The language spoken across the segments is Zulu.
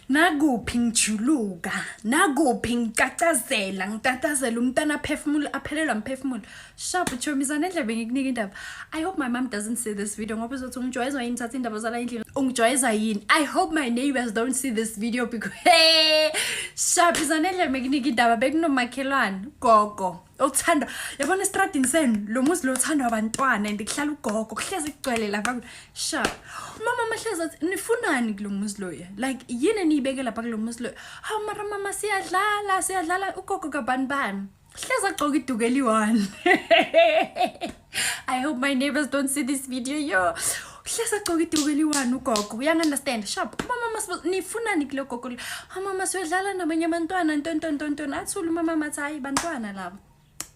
Nakuphi ngijuluka, nakuphi ngicacazela, ngitatazela umntana aphefumula aphelelwa mphefumulo. Sharp chomi zanendlebe ngikunika indaba. I hope my mom doesn't see this video ngoba uzothi ungijwayeza yini thatha indaba zala endlini. Ungijwayeza yini? I hope my neighbors don't see this video because hey, sharp zanendlebe ngikunika indaba bekunomakhelwane gogo. Othandwa yabona estradini senu lo muzi lo othandwa abantwana and kuhlala ugogo kuhlezi kugcwele lapha sharp umama mahlezi athi nifunani kulo muzi loya like yini eniyibeke lapha kulo muzi loya hawu mara mama siyadlala siyadlala ugogo kabani bani hlezi agcoka iduku eliyi-one. I hope my neighbors don't see this video yo. Hlezi agcoka iduku eliyi-one ugogo, uyangi-understand? Sharp umama nifunani kulo gogo? Ha mama siyodlala nabanye abantwana ntontontontoni. Athule umama mathi hayi bantwana labo.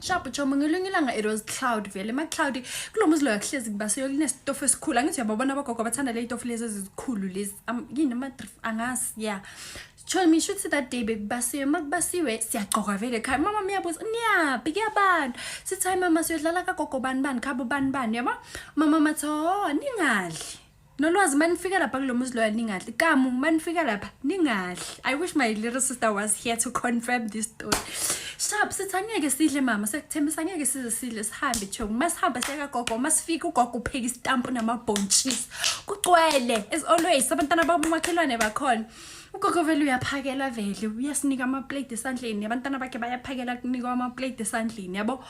Sharp chomo ngelinye ilanga it was cloud vele ma-cloudy kulo muzi loyo kuhlezi kubasiwe kunesitofu esikhulu. Angithi uyababona abagogo bathanda le itofu lezi ezikhulu lezi yini ama-drif angazi yeah. Chomi shuthi that day bekubasiwe makubasiwe siyagcoka vele ekhaya. Mama miyabuza niyaphi kuyabani? Sithi hayi mama siyodlala kagogo bani bani khabo bani bani yabo. Mama mathi oh ningadli. Nolwazi manifika lapha kulo muzi loyo ningadli. Kamu manifika lapha ningadli. I wish my little sister was here to confirm this story. Sharp sithi angeke sidle mama sekuthembisa angeke size sidle sihambe chomi. Masihamba siya kagogo masifika ugogo upheka isitampu namabhontshisi. Kugcwele as always abantwana babomakhelwane bakhona. Ugogo vele uyaphakela vele uyasinika ama-plate esandleni abantwana bakhe bayaphakela kunikwa ama-plate esandleni yabo.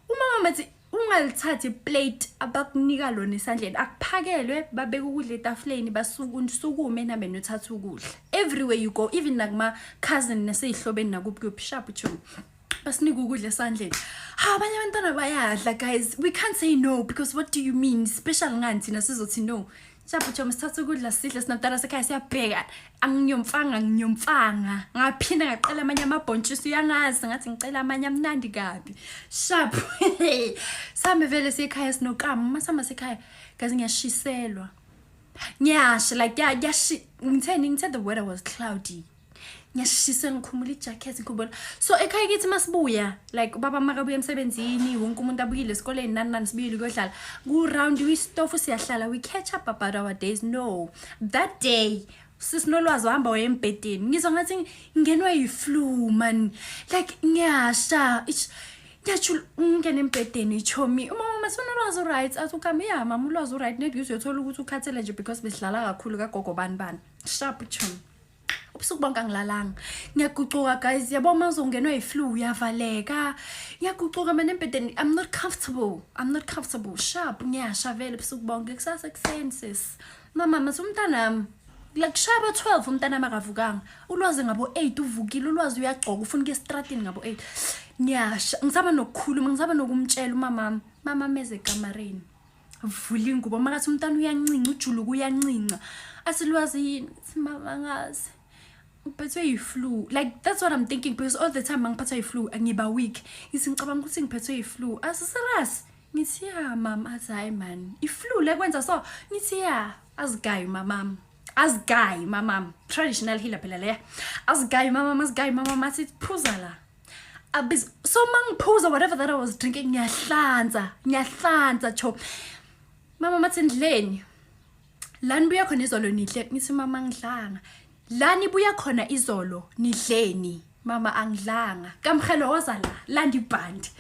Umama mathi ungalithathi iplate abakunika lona esandleni akuphakelwe babeke ukudla etafuleni basukume nabe nothatha ukudla. Everywhere you go even nakuma cousin naseyihlobeni nakuphi kuphi sharp chomi. Basinika ukudla esandleni. Ha abanye abantwana bayadla guys. We can't say no because what do you mean? Special ngani thina sizothi no. Sharp chomi sithatha ukudla sidle sinabantwana sekhaya siyabheka. Anginyomfanga nginyomfanga. Ngaphinda ngaqela amanye amabhontshisi uyangazi ngathi ngicela amanye amnandi kabi. Sharp. Sambe vele siyekhaya sinokama masihamba sekhaya guys ngiyashiselwa. Ngiyasha like yashi ngitheni ngithe the weather was cloudy. Ngiyashisa ngikhumula ijacket ngikhumula. So ekhaya kithi masibuya like ubaba makabuya emsebenzini wonke umuntu abuyile esikoleni nani nani sibuyile kuyodlala. Ku round istofu siyahlala we catch up about our days. No. That day sisinolwazi wahamba waye embhedeni ngizwa ngathi ngingenwa yi-flu man like ngiyasha ngiyajula ngingena embhedeni ichomi umama masinolwazi right athi ukhamba ya mama ulwazi uright nedi uzothola ukuthi ukhathele nje because besidlala kakhulu kagogo bani bani sharp chomi. Ubusuku bonke angilalanga ngiyagucuka guys yabo uma uzongenwa yi-flu uyavaleka ngiyagucuka mina embhedeni I'm not comfortable I'm not comfortable sharp ngiyasha vele ubusuku bonke kusasa ekuseni sis mama mase umntanami like kushaya abo-12 umntanami akavukanga ulwazi ngabo-8 uvukile ulwazi uyagcoka ufuna ukuya estratini ngabo-8 ngiyasha ngisaba nokukhuluma ngisaba nokumtshela umamami mama meze ekamareni vula ingubo makathi umntana uyancinca ujuluka uyancinca asilwazi yini sithi mama angazi ngiphethwe yi-flu like that's what I'm thinking because all the time mangiphathwa yi-flu ngiba weak ngithi ngicabanga ukuthi ngiphethwe yi-flu asi-serious ngithi ya mama athi hayi man i-flu le kwenza so ngithi ya azigayi mamam azigayi mamam traditional healer phela leya azigayi mamam azigayi mamam athi phuza la abiz so mangiphuza whatever that I was drinking ngiyahlanza ngiyahlanza cho mama mathi ndleni la nibuya khona izolo nidle ngithi mama ngidlanga la nibuya khona izolo nidleni mama angidlanga kamhelo woza la landa ibhandi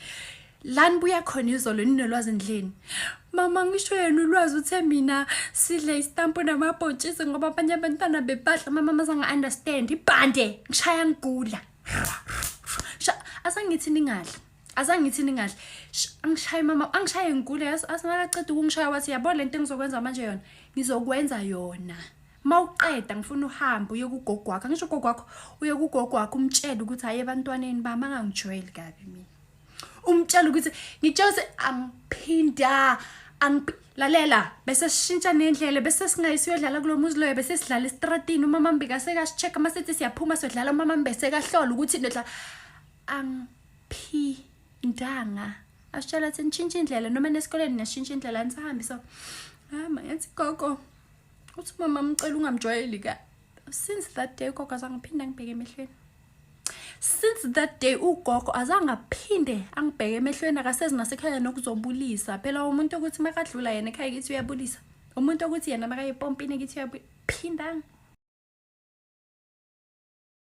la nibuya khona izolo ninolwazi ndleni mama ngisho yena ulwazi uthe mina sidle isitampu namabhontshisi ngoba abanye abantwana bebadla mama mazangi-understand ibhande ngishaya ngigula asangithi ningadli azangithi ningadli angishaye mama angishaye ngigule yazi asinakaceda ukungishaya wathi yabo lento engizokwenza manje yona ngizokwenza yona mawuqeda ngifuna uhambe uye kugogo wakho angisho ugogo wakho uye kugogo wakho umtshele ukuthi hayi ebantwaneni bami angangijwayeli kabi mina umtshele ukuthi ngitshela ukuthi angiphinda lalela bese sishintsha nendlela bese singayi siyodlala kulo muzi loyo bese sidlala estratini umama mbika sekasi-check masithi siyaphuma siyodlala umama mbe sekahlola ukuthi nodlala angiphindanga asitshela ukuthi nishintshe indlela noma nesikoleni niyashintsha indlela nisahambi so hamba ngithi gogo uthi mama mcela ungamjwayeli ka since that day ugogo azange phinde angibheke emehlweni since that day ugogo azange aphinde angibheke emehlweni akasezi nasekhaya nokuzobulisa phela umuntu ukuthi makadlula yena ekhaya kithi uyabulisa umuntu ukuthi yena makaye epompini kithi uyaphindanga.